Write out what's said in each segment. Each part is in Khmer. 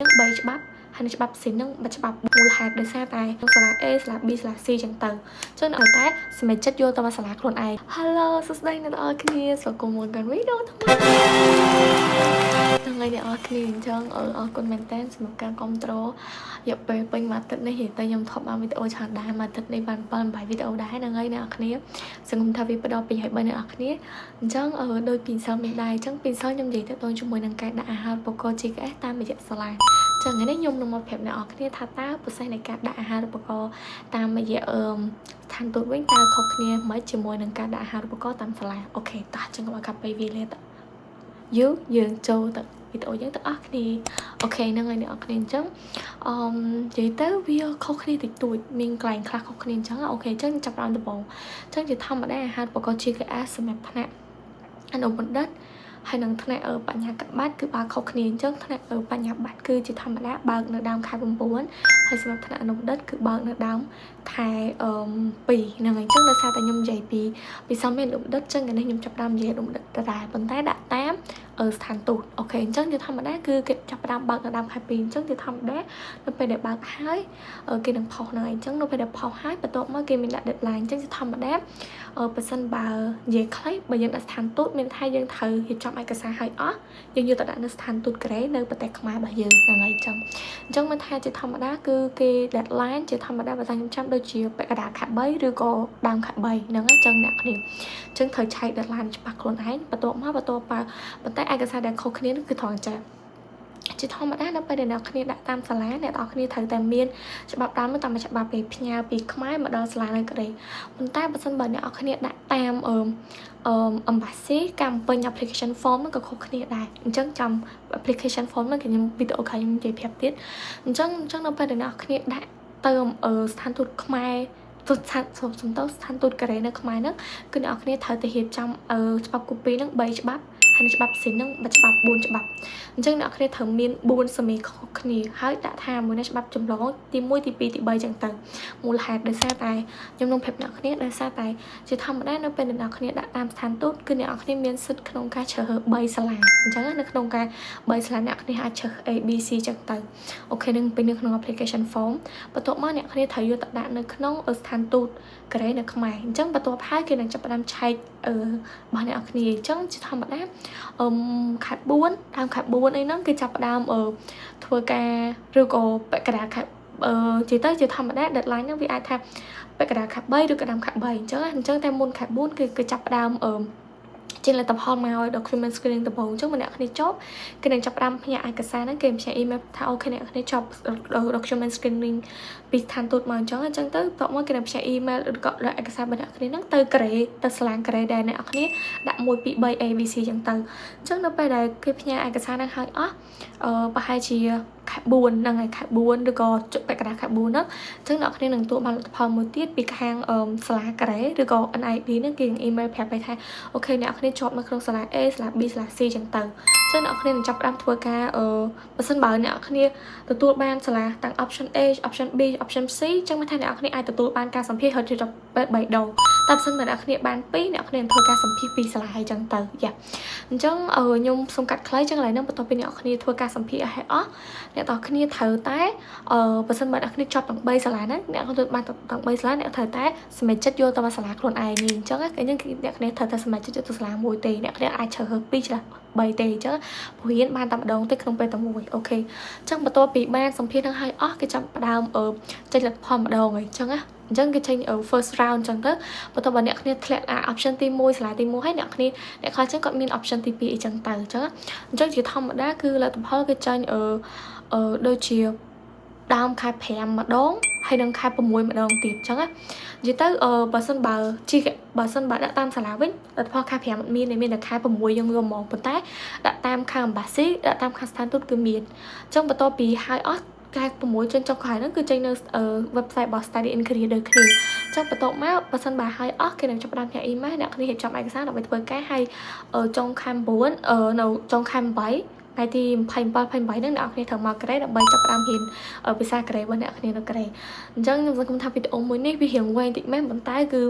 នឹង3ច្បាប់ហើយនឹងច្បាប់ស៊ីនឹងមួយច្បាប់មូលហេតុដោយសារតែសាលា A សាលា B សាលា C ចឹងទៅចឹងឲ្យតែសម្រេចចិត្តយកទៅសាលាខ្លួនឯង Hello សួស្តីអ្នកទាំងអស់គ្នាស្វាគមន៍មកកាន់វីដេអូថ្មីថ្ងៃនេះអរគ្នាអញ្ចឹងអរគុណមែនតើសម្រាប់ការគ្រប់គ្រងរយៈពេលពេញមួយអាទិត្យនេះនិយាយទៅខ្ញុំថតបានវីដេអូច្រើនដែរមួយអាទិត្យនេះបាន7 8វីដេអូដែរហ្នឹងហើយអ្នកនរគ្នាសង្ឃឹមថាវាផ្ដល់ប្រយោជន៍ដល់អ្នកនរគ្នាអញ្ចឹងដូចពីម្សិលមិញដែរអញ្ចឹងពីម្សិលខ្ញុំនិយាយទៅទៅជាមួយនឹងការដាក់អាហារូបករណ៍ GKS តាមរយៈសាលាចឹងថ្ងៃនេះខ្ញុំនឹងមកប្រាប់អ្នកនរគ្នាថាតើ process នៃការដាក់អាហារូបករណ៍តាមរយៈអឺស្ថានទូតវិញតើខុសគ្នាមិនជាមួយនឹងការដាក់អាហារូបករណ៍តាមសាលាOK តោះចឹងកុំឲ្យកាត់ពេលវេលាទៅយូរយើងចូលទៅវីដេអូយើងទាំងអស់គ្នាOK ហ្នឹងហើយអ្នកនរគ្នាអញ្ចឹងអឺនិយាយទៅវាខុសគ្នាតិចតួចមានកន្លែងខ្លះខុសគ្នាអញ្ចឹង OK អញ្ចឹងចាប់ដើមដំបូងអញ្ចឹងជាធម្មតាអាហារូបករណ៍ GKS សម្រាប់ថ្នាក់អនុបណ្ឌិតហើយនឹងថ្នាក់បញ្ញាបត្រគឺបើកខុសគ្នាអញ្ចឹងថ្នាក់បញ្ញាបត្រគឺជាធម្មតាបើកនៅដើមខែ9ហើយសម្រាប់ថ្នាក់អនុបណ្ឌិតគឺបើកនៅដើមខែអឺ2ហ្នឹងហើយអញ្ចឹងដោយសារតែខ្ញុំនិយាយពីពីសមមានអនុបណ្ឌិតអញ្ចឹងថ្ងៃនេះខ្ញុំចាប់ដើមនិយាយអនុបណ្ឌិតដដែលប៉ុន្តែដាក់តាមស្ថានទូត OK អញ្ចឹងជាធម្មតាគឺគេចាប់ផ្ដើមបើកនៅដើមខែ2អញ្ចឹងជាធម្មតានៅពេលដែលបើកហើយគេនឹងផុសហ្នឹងហើយអញ្ចឹងនៅពេលដែលផុសហើយបន្ទាប់មកគេមានដាក់ deadline អញ្ចឹងជាធម្មតាបើសិនបើនិយាយខ្លីបើយើងដាក់ស្ថានទូតមានថាយើងត្រូវរៀបចំឯកសារឲ្យអស់យើងយកទៅដាក់នៅស្ថានទូតកូរ៉េនៅប្រទេសខ្មែររបស់យើងហ្នឹងហើយអញ្ចឹងអញ្ចឹងមិនថាជាធម្មតាគឺគេ deadline ជាធម្មតាបើតាមខ្ញុំចាំដូចជាពាក់កណ្ដាលខែ3ឬក៏ដើមខែ3ហ្នឹងអញ្ចឹងអ្នកគ្នាអញ្ចឹងត្រូវឆែក deadline ច្បាស់ខ្លួនឯងបន្ទាប់មកបន្ទាប់បើប៉ុន្តែឯកសារដែលខុសគ្នានោះគឺត្រង់ចាជាធម្មតានៅពេលដែលអ្នកគ្នាដាក់តាមសាលាអ្នកនរគ្នាត្រូវតែមានច្បាប់ដើមតាមច្បាប់ពេលផ្ញើពីខ្មែរមកដល់សាលានៅកូរ៉េប៉ុន្តែបើសិនបើអ្នកនរគ្នាដាក់តាមអឺអឺ embassy ការបំពេញ application form ហ្នឹងក៏ខុសគ្នាដែរអញ្ចឹងចាំ application form ហ្នឹងខ្ញុំវីដេអូក្រោយខ្ញុំនិយាយប្រាប់ទៀតអញ្ចឹងអញ្ចឹងនៅពេលដែលអ្នកគ្នាដាក់ទៅស្ថានទូតខ្មែរទៅស្ថានសំដៅស្ថានទូតកូរ៉េនៅខ្មែរហ្នឹងគឺអ្នកនរគ្នាត្រូវតែរៀបចំច្បាប់ copy ហ្នឹង3ច្បាប់ហើយនឹងច្បាប់ស៊ីនហ្នឹងមួយច្បាប់4ច្បាប់អញ្ចឹងអ្នកនរគ្នាត្រូវមាន4សមីខុសគ្នាហើយដាក់ថាមួយនេះច្បាប់ចម្លងទី1ទី2ទី3ចឹងទៅមូលហេតុដោយសារតែខ្ញុំនឹងប្រាប់អ្នកគ្នាដោយសារតែជាធម្មតានៅពេលអ្នកគ្នាដាក់តាមស្ថានទូតគឺអ្នកនរគ្នាមានសិទ្ធិក្នុងការជ្រើសរើស3សាលាអញ្ចឹងនៅក្នុងការ3សាលាអ្នកគ្នាអាចជ្រើស A B C ចឹងទៅOK នឹងពេញនៅក្នុង application form បន្ទាប់មកអ្នកគ្នាត្រូវយកទៅដាក់នៅក្នុងស្ថានទូតកូរ៉េនៅខ្មែរអញ្ចឹងបន្ទាប់ហើយគេនឹងចាប់ផ្ដើមឆែកអឺរបស់អ្នកគ្នាអញ្ចឹងជាធម្មតាអឺខែ4ដើមខែ4អីហ្នឹងគេចាប់ផ្ដើមអឺធ្វើការឬក៏ពាក់កណ្ដាលខែអឺជាទៅជាធម្មតា deadline ហ្នឹងវាអាចថាពាក់កណ្ដាលខែ3ឬក៏ដើមខែ3អញ្ចឹងអញ្ចឹងតែមុនខែ4គឺគេចាប់ផ្ដើមអឺចេញលទ្ធផលមកឲ្យ document screening ដំបូងអញ្ចឹងម្នាក់គ្នាចប់គេនឹងចាប់ផ្ដើមផ្ញើឯកសារហ្នឹងគេផ្ញើ email ថាOK អ្នកគ្នាចប់ document screening ពីស្ថានទូតមកអញ្ចឹងអញ្ចឹងទៅបន្ទាប់មកគេនឹងផ្ញើ email ឬក៏ឯកសាររបស់អ្នកគ្នាហ្នឹងទៅកូរ៉េទៅស្លាងកូរ៉េដែលអ្នកគ្នាដាក់1 2 3 A B C អញ្ចឹងទៅអញ្ចឹងនៅពេលដែលគេផ្ញើឯកសារហ្នឹងហើយអស់អឺប្រហែលជាខែ4ហ្នឹងហើយខែ4ឬក៏ចុចពាក់កណ្ដាលខែ4ហ្នឹងអញ្ចឹងអ្នកគ្នានឹងទទួលបានលទ្ធផលមួយទៀតពីខាងសាលាកូរ៉េឬក៏ NID ហ្នឹងគេនឹង email ប្រាប់ឲ្យថាOK អ្នកគ្នាជាប់នៅក្នុងសាលា A សាលា B សាលា C អញ្ចឹងទៅអញ្ចឹងអ្នកគ្នានឹងចាប់ផ្ដើមធ្វើការអឺបើសិនបើអ្នកគ្នាទទួលបានសាលាទាំង option A option B option C អញ្ចឹងមានថាអ្នកគ្នាអាចទទួលបានការសម្ភាសន៍ហើយទៅពេល3ដងតែបើសិនបើអ្នកគ្នាបាន2អ្នកគ្នានឹងធ្វើការសម្ភាសន៍ពីសាលាហើយអញ្ចឹងទៅយ៉ាអញ្ចឹងខ្ញុំសូមកាត់ខ្លីអញ្ចឹងឥឡូវហ្នឹងបន្ទាប់ពីអ្នកគ្នាធ្វើការសម្ភាសន៍ឲ្យអស់អ្នកទាំងគ្នាត្រូវតែអឺបើសិនបើអ្នកគ្នាជាប់ទាំង3សាលាហ្នឹងអ្នកទទួលបានទាំង3សាលាអ្នកត្រូវតែសម្រេចចិត្តយកទៅសាលាខ្លួនឯងនេះអញ្ចឹងគេហ្នឹងអ្នកគ្នាត្រូវតែសម្រេចចិត្តយកទៅសាលាមួយទេអ្នកគ្នាអាចជ្រើសរើស2ឆ្លាស់3ទេអញ្ចឹងព្រោះរៀនបានតែម្ដងទេក្នុងពេលតែមួយ OK អញ្ចឹងបន្ទាប់ពីបានសម្ភាសន៍នឹងហើយអស់គេចាប់ផ្ដើមអឺចេញលទ្ធផលម្ដងហើយអញ្ចឹងណាអញ្ចឹងគេចេញ first round អញ្ចឹងទៅបន្ទាប់បើអ្នកគ្នាធ្លាក់អា option ទី1សាលាទី1ហើយអ្នកគ្នាអ្នកខ្លះចឹងគាត់មាន option ទី2អីចឹងទៅអញ្ចឹងអញ្ចឹងជាធម្មតាគឺលទ្ធផលគេចេញអឺអឺដូចជាដើមខែ5ម្ដងហើយនឹងខែ6ម្ដងទៀតអញ្ចឹងណានិយាយទៅអឺបើសិនបើជីបើសិនបើដាក់តាមសាលាវិញលទ្ធផលខែ5អត់មានទេមានតែខែ6យើងយកហ្មងប៉ុន្តែដាក់តាមខាង embassy ដាក់តាមខាងស្ថានទូតគឺមានអញ្ចឹងបន្ទាប់ពីហើយអស់ខែ6ចេញចុងក្រោយហ្នឹងគឺចេញនៅ website របស់ Study in Korea ដូចគ្នាអញ្ចឹងបន្ទាប់មកបើសិនបើហើយអស់គេនឹងចាប់ផ្ដើមផ្ញើ email អ្នកគ្នារៀបចំឯកសារដើម្បីធ្វើការហើយចុងខែ9នៅចុងខែ8 ថ្ងៃទី27 28ហ្នឹងអ្នកនរគ្នាត្រូវមកកូរ៉េដើម្បីចាប់ផ្ដើមរៀនភាសាកូរ៉េរបស់អ្នកនរគ្នានៅកូរ៉េអញ្ចឹងខ្ញុំសង្ឃឹមថាវីដេអូមួយនេះវារៀងវែងតិចមែនប៉ុន្តែគឺ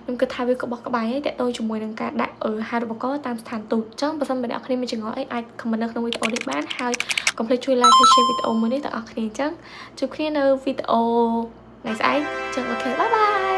ខ្ញុំគិតថាវាក្បោះក្បាយឯងតទៅជាមួយនឹងការដាក់អាហារូបករណ៍តាមស្ថានទូតអញ្ចឹងបើសិនបើអ្នកនរគ្នាមានចម្ងល់អីអាច comment នៅក្នុងវីដេអូនេះបានហើយកុំភ្លេចជួយ like ហើយ share វីដេអូមួយនេះទាំងអស់គ្នាអញ្ចឹងជួបគ្នានៅវីដេអូថ្ងៃស្អែកអញ្ចឹង okay, bye bye.